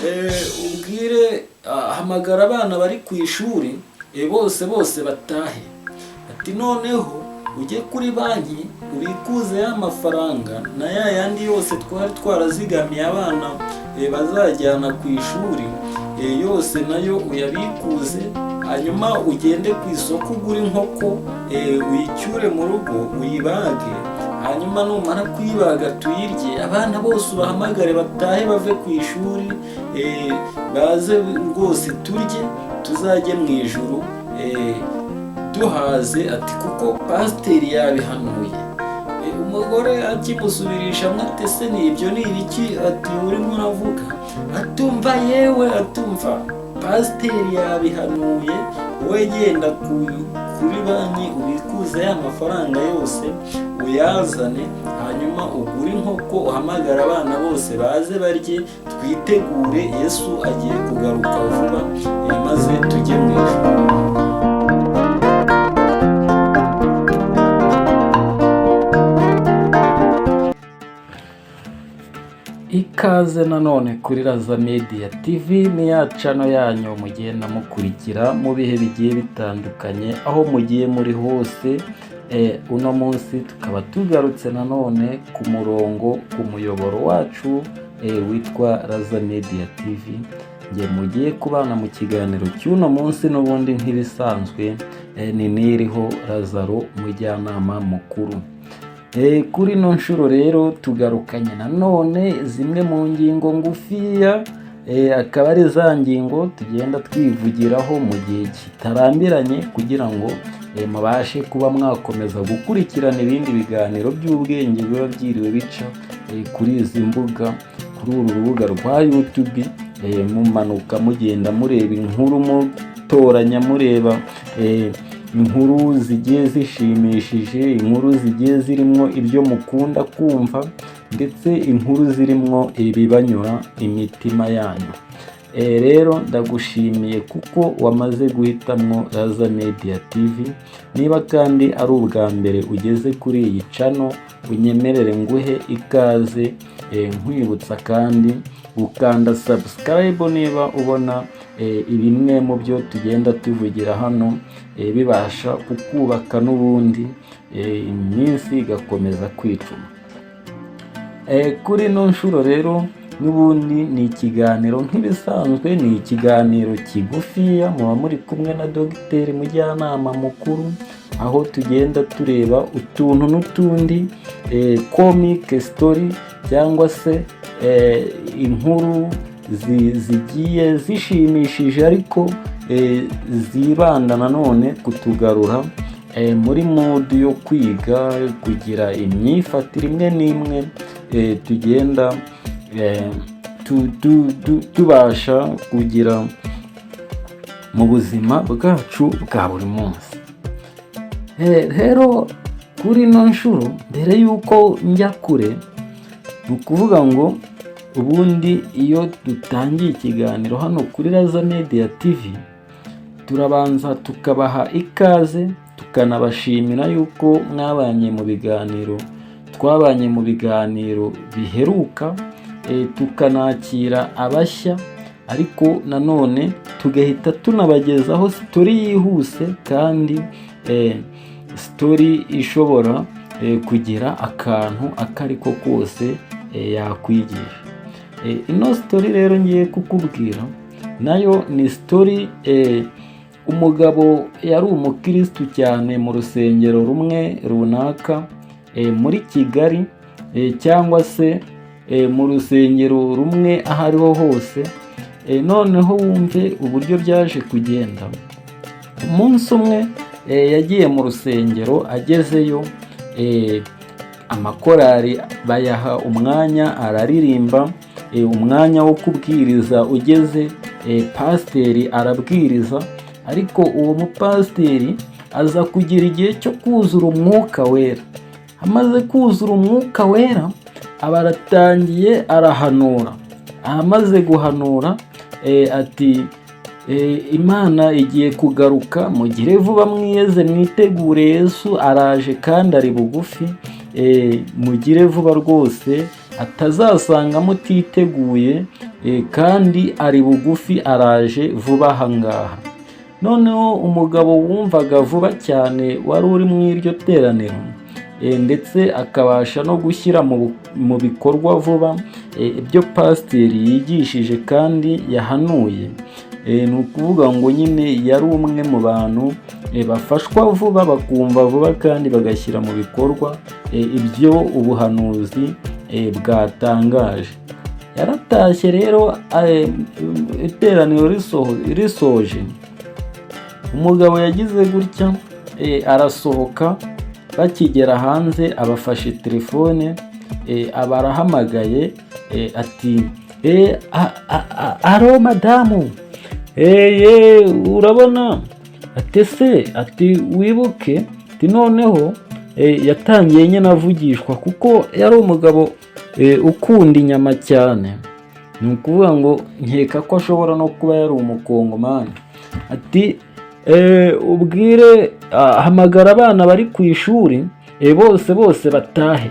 Ubwire, hamagara abana bari ku ishuri, bose bose batahe." Ati: "Noneho ujye kuri banki ubikuze ya mafaranga na ya yandi yose twari twarazigamiye abana bazajyana ku ishuri, yose nayo uyabikuze. Hanyuma ugende ku isoko ugure inkoko, uyicyure mu rugo, uyibage. Hanyuma numara kuyibaga tuyirye. Abana bose ubahamagare batahe bave ku ishuri, baze rwose turye, tuzajye mu ijuru duhaze." Ati: "Kuko pasiteri yabihanuye." Umugore akimusubirisha ati: "Ese ni ibyo ni ibiki?" Ati: "Urimo uravuga." Atumva yewe, atumva pasiteri yabihanuye, wowe genda kuri banki ubikuze ya mafaranga yose uyazane, hanyuma ugure inkoko, uhamagare abana bose baze barye, twitegure, Yesu agiye kugaruka vuba, maze tujye mu ijuru." Ikaze nanone kuri Raza Media TV, ni ya channel yanyu mugenda mukurikira mu bihe bigiye bitandukanye aho mugiye muri hose. Uno munsi tukaba tugarutse nanone ku murongo, ku muyoboro wacu witwa Raza Media TV. Nge mugiye kubana mu kiganiro cy'uno munsi n'ubundi nk'ibisanzwe, ni Niriho Lazaro, umujyanama mukuru. Kuri ino nshuro rero tugarukanye nanone zimwe mu ngingo ngufiya, akaba ari za ngingo tugenda twivugiraho mu gihe kitarambiranye kugira ngo mubashe kuba mwakomeza gukurikirana ibindi biganiro by'ubwenge biba byiriwe bica kuri izi mbuga, kuri uru rubuga rwa YouTube. Mumanuka mugenda mureba inkuru, mutoranya, mureba inkuru zigiye zishimishije, inkuru zigiye zirimo ibyo mukunda kumva, ndetse inkuru zirimo ibibanyura imitima yanyu. Rero ndagushimiye kuko wamaze guhitamwo Raza Media TV. Niba kandi ari ubwa mbere ugeze kuri iyi channel, unyemerere nguhe ikaze, nkwibutsa kandi gukanda subscribe niba ubona bimwe mu byo tugenda tuvugira hano bibasha kukubaka n'ubundi, iminsi igakomeza kwicuma. Kuri ino nshuro rero n'ubundi ni ikiganiro nk'ibisanzwe, ni ikiganiro kigufiya, muba muri kumwe na dogiteri mujyanama mukuru, aho tugenda tureba utuntu n'utundi, comic story cyangwa se inkuru zigiye zishimishije ariko zibanda nanone kutugarura muri mood yo kwiga kugira imyifatire imwe n'imwe tugenda tubasha kugira mu buzima bwacu bwa buri munsi. Rero kuri ino nshuro, mbere y'uko njya kure, ni ukuvuga ngo ubundi iyo dutangiye ikiganiro hano kuri Raza Media TV, turabanza tukabaha ikaze, tukanabashimira yuko mwabanye mu biganiro, twabanye mu biganiro biheruka, tukanakira abashya, ariko nanone tugahita tunabagezaho story yihuse kandi story ishobora kugira akantu ako ari ko kose yakwigisha. Ino story rero ngiye kukubwira nayo ni story, umugabo yari umukirisitu cyane mu rusengero rumwe runaka muri Kigali, cyangwa se mu rusengero rumwe aho ariho hose. Noneho wumve uburyo byaje kugenda. Umunsi umwe yagiye mu rusengero, agezeyo amakorari bayaha umwanya araririmba. Umwanya wo kubwiriza ugeze, pasiteri arabwiriza, ariko uwo mupasiteri aza kugira igihe cyo kuzura Umwuka Wera. Amaze kuzura Umwuka Wera aba aratangiye arahanura. Amaze guhanura ati: "Imana igiye kugaruka, mugire vuba mwiyeze, mwitegure, Yesu araje kandi ari bugufi, mugire vuba rwose." atazasanga mutiteguye, kandi ari bugufi, araje vuba aha ngaha. Noneho umugabo wumvaga vuba cyane wari uri mu iryo teraniro, ndetse akabasha no gushyira mu bikorwa vuba ibyo pasiteri yigishije kandi yahanuye, ni ukuvuga ngo nyine yari umwe mu bantu bafashwa vuba, bakumva vuba kandi bagashyira mu bikorwa ibyo ubuhanuzi bwatangaje. Yaratashye rero, iteraniro risoje, umugabo yagize gutya arasohoka. Bakigera hanze abafashe telefone, aba arahamagaye ati: "Allô madamu, ye urabona?" Ati: "Se?" Ati: "Wibuke." Ati noneho yatangiye nyine avugishwa, kuko yari umugabo ukunda inyama cyane. Ni ukuvuga ngo nkeka ko ashobora no kuba yari Umukongomani. Ati: "Ubwire, hamagara abana bari ku ishuri, bose bose batahe."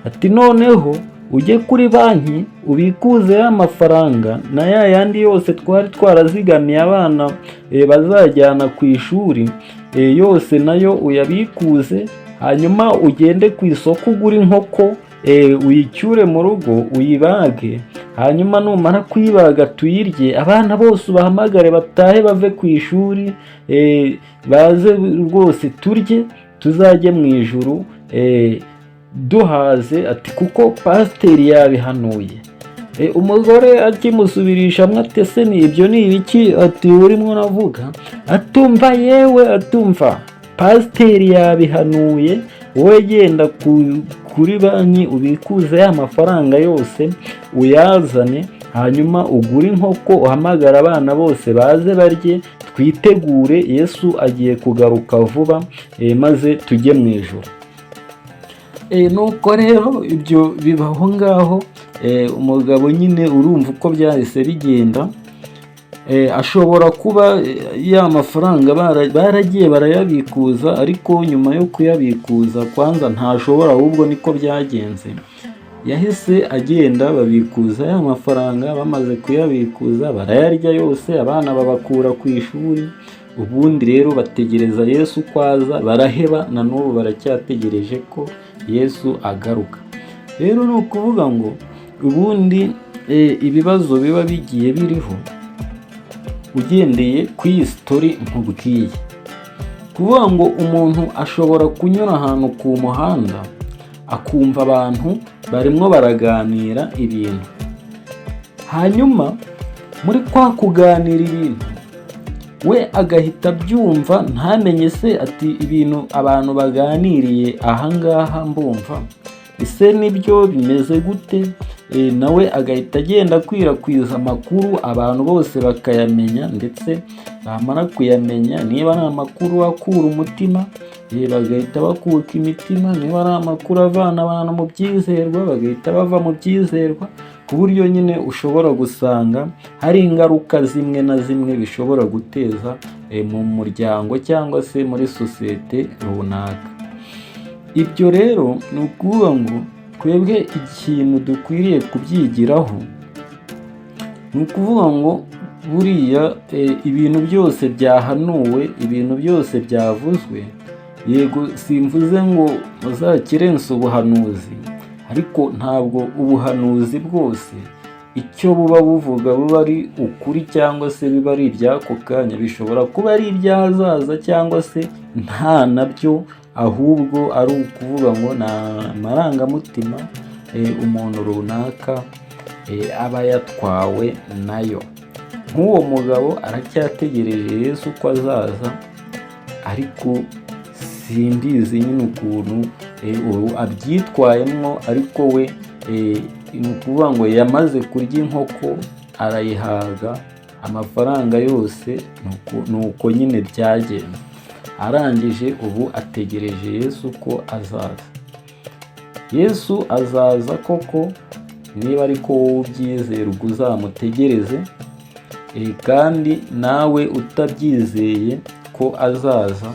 Ati: "Noneho ujye kuri banki ubikuze ya mafaranga na ya yandi yose twari twarazigamiye abana bazajyana ku ishuri, yose nayo uyabikuze. Hanyuma ugende ku isoko ugure inkoko, uyicyure mu rugo, uyibage. Hanyuma numara kuyibaga tuyirye. Abana bose ubahamagare batahe bave ku ishuri, baze rwose turye, tuzajye mu ijuru duhaze." Ati: "Kuko pasiteri yabihanuye." Umugore akimusubirishamo ati: "Ese ni ibyo ni ibiki?" Ati: "Urimo uravuga?" Atumva yewe, atumva pasiteri yabihanuye, wowe genda kuri banki ubikuze ya mafaranga yose uyazane, hanyuma ugure inkoko, uhamagare abana bose baze barye, twitegure, Yesu agiye kugaruka vuba, maze tujye mu ijuru." Nuko rero ibyo bibaho ngaho. Umugabo nyine urumva uko byahise bigenda. Ashobora kuba ya mafaranga baragiye barayabikuza, ariko nyuma yo kuyabikuza, kwanza ntashobora, ahubwo niko byagenze. Yahise agenda babikuza ya mafaranga, bamaze kuyabikuza barayarya yose, abana babakura ku ishuri. Ubundi rero bategereza Yesu ko aza baraheba, na n'ubu baracyategereje ko Yesu agaruka. Rero ni ukuvuga ngo ubundi ibibazo biba bigiye biriho ugendeye ku iyi story nkubwiye, kuvuga ngo umuntu ashobora kunyura ahantu ku muhanda akumva abantu barimo baraganira ibintu, hanyuma muri kwa kuganira ibintu we agahita abyumva, ntamenye se ati: "Ibintu abantu baganiriye ahangaha mbumva, ese nibyo, bimeze gute?" Nawe agahita agenda akwirakwiza amakuru, abantu bose bakayamenya, ndetse bamara kuyamenya, niba ari amakuru akura umutima, bagahita bakuka imitima, niba ari amakuru avana abantu mu byizerwa, bagahita bava mu byizerwa, ku buryo nyine ushobora gusanga hari ingaruka zimwe na zimwe bishobora guteza mu muryango cyangwa se muri sosiyete runaka. Ibyo rero ni ukuvuga ngo twebwe ikintu dukwiriye kubyigiraho ni ukuvuga ngo buriya ibintu byose byahanuwe, ibintu byose byavuzwe, yego simvuze ngo muzakerense ubuhanuzi, ariko ntabwo ubuhanuzi bwose icyo buba buvuga buba ari ukuri cyangwa se biba ari iby'ako kanya. Bishobora kuba ari iby'ahazaza cyangwa se nta nabyo, ahubwo ari ukuvuga ngo ni amarangamutima umuntu runaka aba yatwawe nayo. Nk'uwo mugabo aracyategereje Yesu ko azaza, ariko simbizi nyine ukuntu ubu abyitwayemo, ariko we ni ukuvuga ngo yamaze kurya inkoko arayihaga, amafaranga yose ni uko nyine byagenze. Arangije ubu ategereje Yesu ko azaza. Yesu azaza koko niba ariko wowe ubyizera, ubwo uzamutegereze. Kandi nawe utabyizeye ko azaza,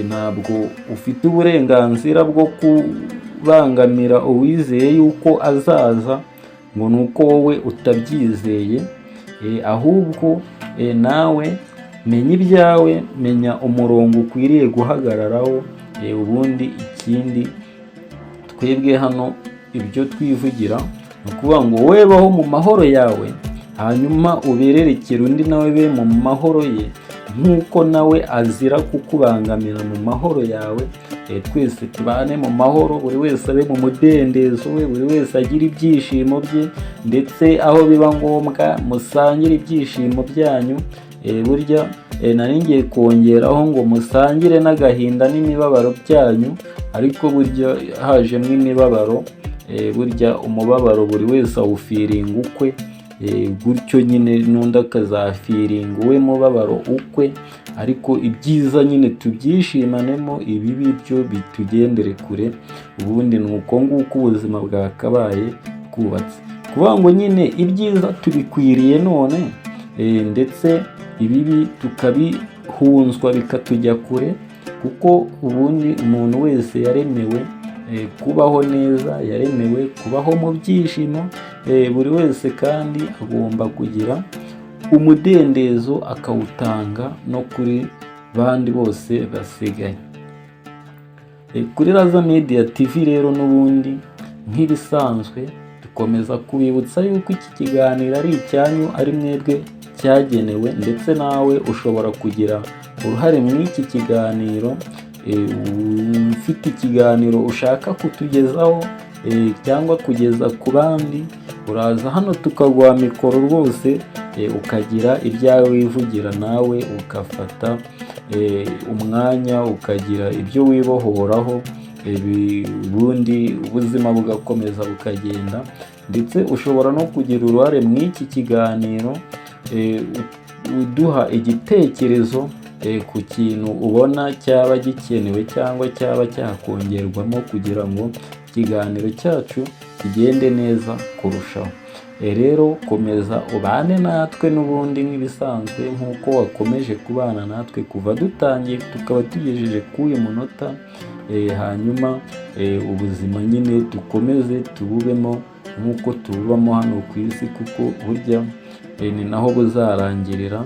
ntabwo ufite uburenganzira bwo kubangamira uwizeye yuko azaza ngo ni uko wowe utabyizeye. Ahubwo nawe menya ibyawe, menya umurongo ukwiriye guhagararaho. Ubundi ikindi, twebwe hano ibyo twivugira ni ukuvuga ngo wowe baho mu mahoro yawe, hanyuma ubererekere undi nawe be mu mahoro ye, nk'uko nawe azira kukubangamira mu mahoro yawe. Twese tubane mu mahoro, buri wese abe mu mudendezo we, buri wese agire ibyishimo bye, ndetse aho biba ngombwa musangire ibyishimo byanyu. Burya nari ngiye kongeraho ngo musangire n'agahinda n'imibabaro byanyu, ariko burya hajemo imibabaro, burya umubabaro buri wese awufeelinga ukwe. Gutyo nyine n'undi akazafeelinga uwe mubabaro ukwe, ariko ibyiza nyine tubyishimanemo, ibibi byo bitugendere kure. Ubundi ni uko nguko ubuzima bwakabaye bwubatse, kuvuga ngo nyine ibyiza tubikwiriye none, ndetse ibibi tukabihunzwa bikatujya kure, kuko ubundi umuntu wese yaremewe kubaho neza, yaremewe kubaho mu byishimo. Buri wese kandi agomba kugira umudendezo, akawutanga no kuri bandi bose basigaye. Kuri Raza Media TV rero, n'ubundi nk'ibisanzwe dukomeza kubibutsa yuko iki kiganiro ari icyanyu, ari mwebwe cyagenewe, ndetse nawe ushobora kugira uruhare muri iki kiganiro. Ufite ikiganiro ushaka kutugezaho cyangwa kugeza ku bandi, uraza hano tukaguha mikoro rwose, ukagira ibyawe wivugira, nawe ugafata umwanya ukagira ibyo wibohoraho, ubundi ubuzima bugakomeza bukagenda. Ndetse ushobora no kugira uruhare mu iki kiganiro uduha igitekerezo ku kintu ubona cyaba gikenewe cyangwa cyaba cyakongerwamo kugira ngo ikiganiro cyacu kigende neza kurushaho. Rero komeza ubane natwe n'ubundi nk'ibisanzwe, nk'uko wakomeje kubana natwe kuva dutangiye tukaba tugejeje k'uyu munota. Hanyuma ubuzima nyine dukomeze tububemo nk'uko tububamo hano ku isi, kuko burya ni naho buzarangirira.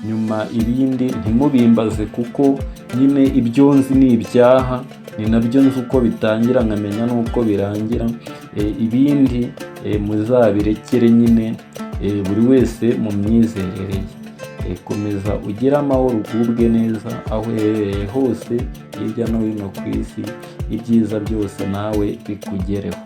Nyuma ibindi ntimubimbaze, kuko nyine ibyo nzi ni ibyaha, ni nabyo nzi uko bitangira, nkamenya n'uko birangira. Ibindi muzabirekere nyine buri wese mu myizerere ye. Komeza ugire amahoro, ugubwe neza aho uherereye hose hirya no hino ku isi, ibyiza byose nawe bikugereho.